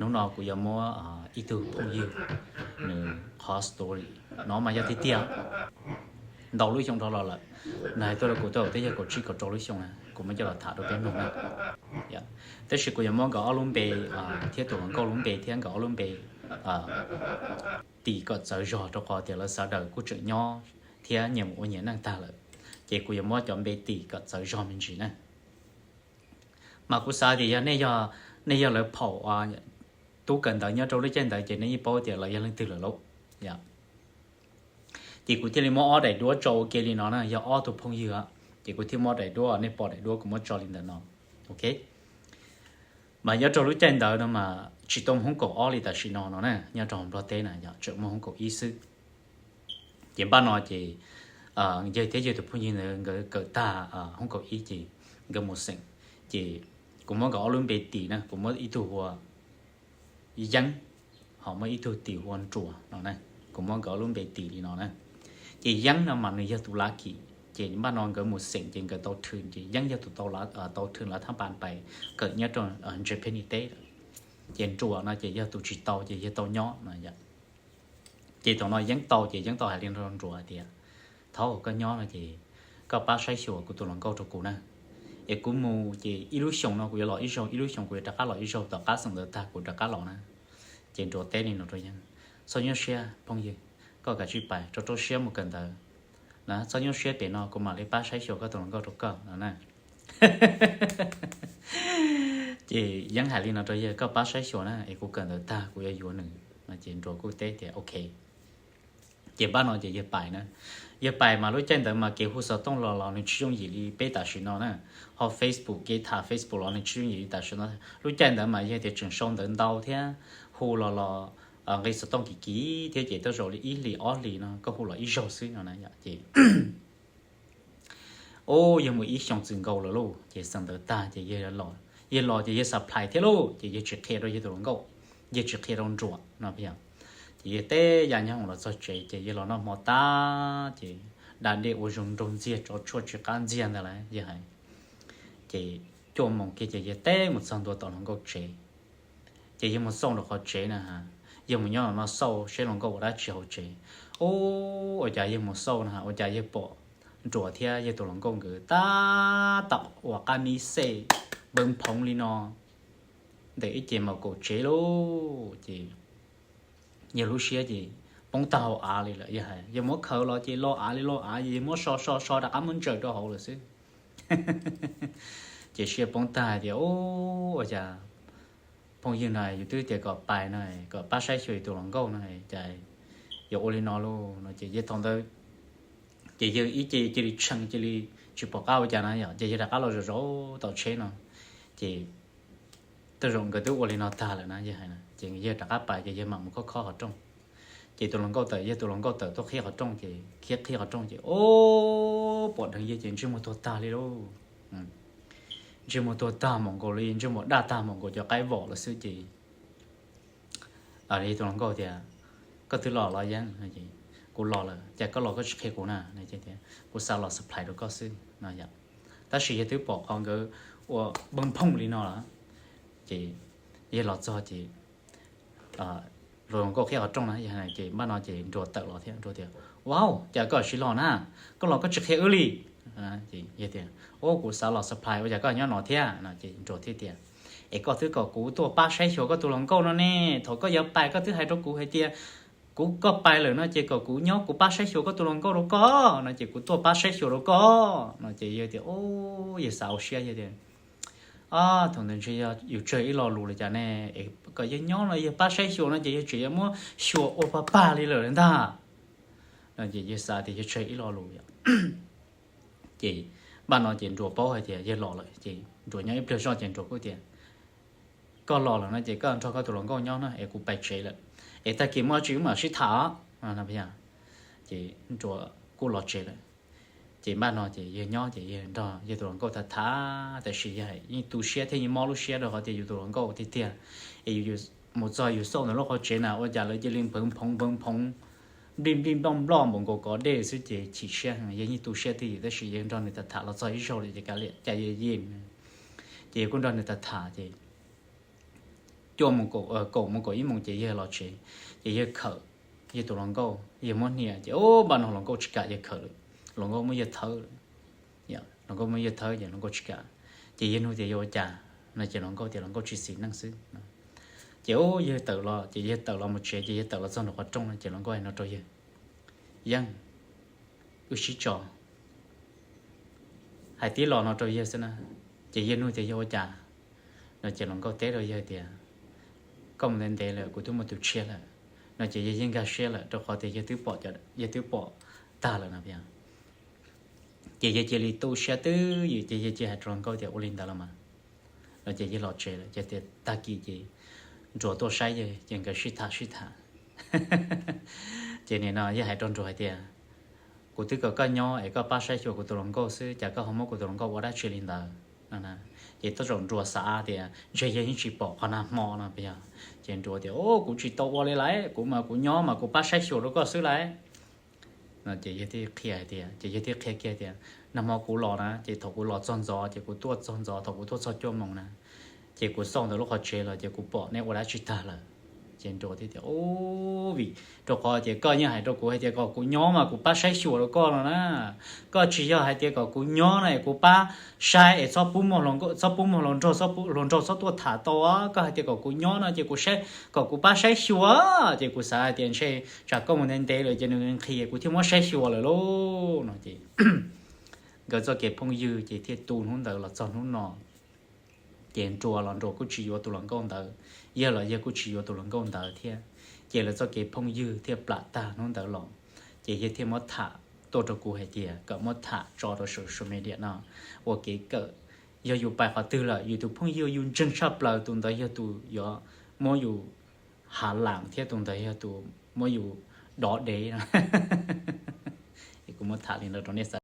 Hnub no kuv yuav muab ib tug phooj ywg nws qhov story no mas yog tiag tiag ntau lub xyoo dhau los lawm. Nws hais tuaj rau kuv tau twb yog kaum tsib kaum rau lub xyoo na, kuv muab coj los tham rau peb mloog na. Tab sis kuv yuav muab nkawd ob lub npe thiab tus hluas nkauj lub npe thiab nkawd ob lub npe tim kom txawv zog rau qhov tias lawv sawv daws kuj tseem nyob thiab nyias mus ua nyias neej tag lawm, ces kuv yuav muab cov npe tim kom txawv zog me ntsis na. Mas kuv xav tias yog nej yog, nej yog lawv phaum tub kawm ntawv nyob rau lub caij ntawd ces nej yeej paub tias lawv yog leej twg lawm lauj. Ces kuv thiaj li muab ob daim duab tso ua ke li no na, yog ob tug phooj ywg, ces kuv thiaj muab daim duab, nej pom daim duab kuv muab tso li ntawm no. Ok, mas nyob rau lub caij ntawd no mas tsis tau hoob kaum ob li tam sim no no na, nyob rau Nplog teb na yog tseem muaj hoob kaum ib xwb. Ces npaj no ces yawg thiab yawg tus phooj ywg ntawd nkawd kawm tag hoob kaum ib ces nkawd mus xeem, ces kuv muab nkawd ob lub npe tim na, kuv muab ib tug hu ua Yeeb, ho muab ib tug tim hu ua Nruas no na. Kuv muab nkawd ob lub npe tim li no na. Ces Yeeb no mas nws yog tus lav kim, ces npaj no nkawd mus xeem ces nkawd tau thw, ces Yeeb yog tus tau thw lav thab npas pais kawm nyob rau Japan teb. Ces Nruas no ces yog tus tsis tau ces yog tau nyob no. Ces thaum no Yeeb tau ces Yeeb tau hais li no rau Nruas hais tias, thaub, koj nyob no ces koj pab saib xyuas kuv tus hluas nkauj rau kuv na, es kuv mus ces ib lub xyoos no kuv yuav los ib zaug, ib lub xyoos kuv yuav rov qab los ib zaug, tom qab xeem ntawv tag kuv rov qab los na. Ces Nruas teb li no rau Yeeb, txhob nyuaj siab phooj ywg, koj kav tsij pais rau rau siab mus kawm ntawv na, txhob nyuaj siab, pem no kuv mam li pab saib xyuas koj tus hluas nkauj rau koj no na. Ces Yeeb hais li no rau yawg, koj pab saib xyuas na es kuv kawm ntawv tag kuv yuav yuav nws no. Ces Nruas kuj teb tias ok. Ces npaj no ces yawg pais na. Yawg pais mas lub caij ntawd mas kev hu xov tooj los los nws tsis yooj yim li peb tam sim no na, ho Facebook, kev tham Facebook los nws tsis yooj yim li tam sim no. Lub caij ntawd mas yog tias tseem sau ntawv ntau thiab hu los los nqi xov tooj kim kim thiab, ces tej zaum li ib hlis ob hlis no koj hu los ib zaug xwb no na. Ces ub, yawg mus ib xyoos txwm nkaus lawm lauj, ces xeem ntawv tag ces yawg los, yawg los ces yawg xav plhais thiab lauj, ces yawg tsis qhia rau yawg tus hluas nkauj, yawg tsis qhia rau Nruas no. Ces yawg teb ya nyob mus los txog tsev ces yawg los noj hmo tag ces da dej ua zoo nraug ntxiag, tso tshuaj tsis qab ntxiag ntag lauj yawg hais. Ces cuaj moos kiag ces yawg teb mus txog ntua tom hluas nkauj tsev. Ces yawg mus xauj rau qhov tsev na, yawg mus nyob no xauj seb hluas nkauj ua dab tsi hauv tsev. Ub, ua cas yawg mus xauj na, ua cas yawg pom Nruas thiab yawg tus hluas nkauj nkawd tab tom ua qab mib xej npawv phoov li no ntawm ib ce mom kaum tsev lauj. Ces yawg lub siab ces poob tag hauv av li lawm, yawg hais yawg muab khaws los ces lo av li lo av, yawg muab so so so rov qab muab ntsaws rau hauv lawm xwb. Ces siab poob tag hais tias, ub, ua cas phooj ywg na, yus twb tias kom pais no, kom pab saib xyuas yus tus hluas nkauj no, cas yuav ua li no lauj no. Ces yawg thaum ntawd ces yawg ib ce cia li tshee, cia li tsis pom qab ua cas na yom, ces yawg rov qab los zaum zaum tom tsheb no. Ces tej zaum nkawd twb ua li no tag lawm na, yawg hais na, ces yawg rov qab pais ces yawg mam mus khob khob qhov rooj. Ces tus hluas nkauj tawm, yawg tus hluas nkauj tawm tuaj qhib qhov rooj, ces qhib qhib qhov rooj ces ub, pom dheev yawg ces ntsej muag tuag tag li lauj. Ntsej muag tuag tag npaum nkaus li ntsej muag daj tag npaum nkaus cov qaib vom lawm xwb ces tus hluas nkauj tias, koj twb los los Yeeb? Kuv los lawm. Cas koj los koj tsis qhia kuv na? Kuv xav los surprise rau koj xwb no yom. Tab sis yawg twb pom qhov nkawd ua npawg phooj li no lawm. Ces yawg los txog ces hluas nkauj qhib qhov rooj na, ces npaj no ces Nruas tawm los thiab, Nruas tias, wow, cas koj tsis los na? Koj los koj tsis qhia wb li. Yawg tias, ub, kuv xav los surprise, ua cas koj nyob no thiab no? Ces Nruas thiaj tias, es koj twb kom kuv tuaj pab saib xyuas koj tus hluas nkauj no ne, thaum koj yuav pais koj twb hais rau kuv hais tias kuv, koj pais lawm no ces kom kuv nyob kuv pab saib xyuas koj tus hluas nkauj rau koj no, ces kuv tuaj pab saib xyuas rau koj no. Ces yawg tias, ub, yawg xav ua siab, yawg tias, thaum ntawd ntshe yog yus tsawg ib lo lus li cas ne, es kom yawg nyob no yawg pab saib xyuas no ces yawg tseem yuav muab xyuas ua pag pag li lawm ntag no. Ces yawg xav tias yawg tsawg ib lo lus yom. Ces npaj no ces Nruas paub hais tias yawg los lawm, ces Nruas nyob ib pliag zoj ces Nruas kuj tias, koj los lawm no ces koj nrog koj tus hluas nkauj nyob na, es kuv pais tsev lawm, es tag kis muaj dab tsi wb mam sib tham. Ces Nruas kuj los tsev lawm. Ces npaj no ces yawg nyob ces yawg nrog yawg tus hluas nkauj tham tham, tab sis yawg yeej tu siab thiab yeej mob lub siab rau qhov tias yus tus hluas nkauj tiag tiag, es yus mus txog yus xauj ntawm lub qhov tsev na ua cas lawv cia li npawv phoov npawv phoov, nplij nplij nploj nploj npaum nkaus kov dej xwb ces chim siab heev, yawg yeej tu siab twj ywm tab sis yawg nrog nws tham tham los txog ib zaug lawm ces kav liam, cas yawg yeej, ces yawg kuj nrog nws tham tham ces cuaj moos kaum, kaum moos kaum ib moos ces yawg los tsev, ces yawg khawm yawg tus hluas nkauj, yawg muab hnia ces ub npaj no hluas nkauj tsis kam yawg khawm lawm, hluas nkauj muab yawg thawb lawm. Hluas nkauj muab yawg thawb ces hluas nkauj tsis kam. Ces yawg nug tias yog ua cas no ces hluas nkauj tias hluas nkauj tsis xis neej xwb. Ces ub yawg tawm los, ces yawg tawm los mus tsev, ces yawg tawm los txog nram qhov rooj no ces hluas nkauj hais no rau yawg, Yeej, wb sib tso, hais tib los no rau yawg xwb na. Ces yawg nug tias yog ua cas no ces hluas nkauj teb rau yawg tias koj mus ntev ntev lawm kuv twb muaj tus tshiab lawm no ces yawg yeej nkag siab lawm rau qhov tias yawg twb pom, yawg twb pom tag lawm no. Ces yawg cia li tu siab twb ywm ces yawg cia hais rau hluas nkauj tias ua li ntawd los mas no ces yawg los tsev lawm. Ces tias tag kis ces Nruas tuaj saib yawg ces nkawd sib tham sib tham. Ces nim no yawg hais rau Nruas hais tias kuv twb kom koj nyob es koj pab saib xyuas kuv tus hluas nkauj xwb, cas koj ho muab kuv tus hluas nkauj ua dab tsi li ntawd no. Ces tej zaum Nruas xav tias ntshe yawg yeej tsis pom qhov nag hmo no yog. Ces Nruas tias o kuv tsis tau ua li lawm, kuv mas kuv nyob mas kuv pab saib xyuas rau koj xwb lawm no. Ces yawg thiaj qhia hais tias, ces yawg thiaj qhia kiag tias nag hmo kuv los na ces thaum kuv los txog ntxov ces kuv tuaj txog ntxov, thaum kuv tuaj txog cuaj moos na ces kuv xauj ntawm lub qhov tsev los ces kuv pom neb ua dab tsi tag lawm. Ces Nruas thiaj tias o vim rau qhov tias koj yeej hais rau kuv hais tias kom kuv nyob mas kuv pab saib xyuas rau koj no na. Koj tsis yog hais tias kom kuv nyob no es kuv pab saib es txhob pub muaj hluas nraug, txhob pub muaj hluas nraug, txhob tuaj tham tau. Koj hais tias kom kuv nyob no ces kuv saib, kom kuv pab saib xyuas, ces kuv xav hais tias ntshe tsam koj mus ntev ntev lawm ces nws nqhis kuv thiaj muab saib xyuas lawm lauj no ces nkawd txoj kev phooj ywg ces thiaj tu hnub ntawd los txog hnub no. Ces Nruas los Nruas kuj tsis yuav tus hluas nkauj ntawd, yawg los yawg kuj tsis yuav tus hluas nkauj ntawd thiab. Ces lawv txoj kev phooj ywg thiaj plam tag hnub ntawd los. Ces yawg thiaj muab tham tuaj rau kuv hais tias kom muab tham tso rau social media no ua kev kawm. Yog yus pais qhov twg lawm yus tus phooj ywg yus ntseeg tshaj plaws tus ntawd yog tus yuav muab yus hav lam thiab tus ntawd yog tus muab yus dov dev no. Kuv muab tham li ntawd rau nej xav.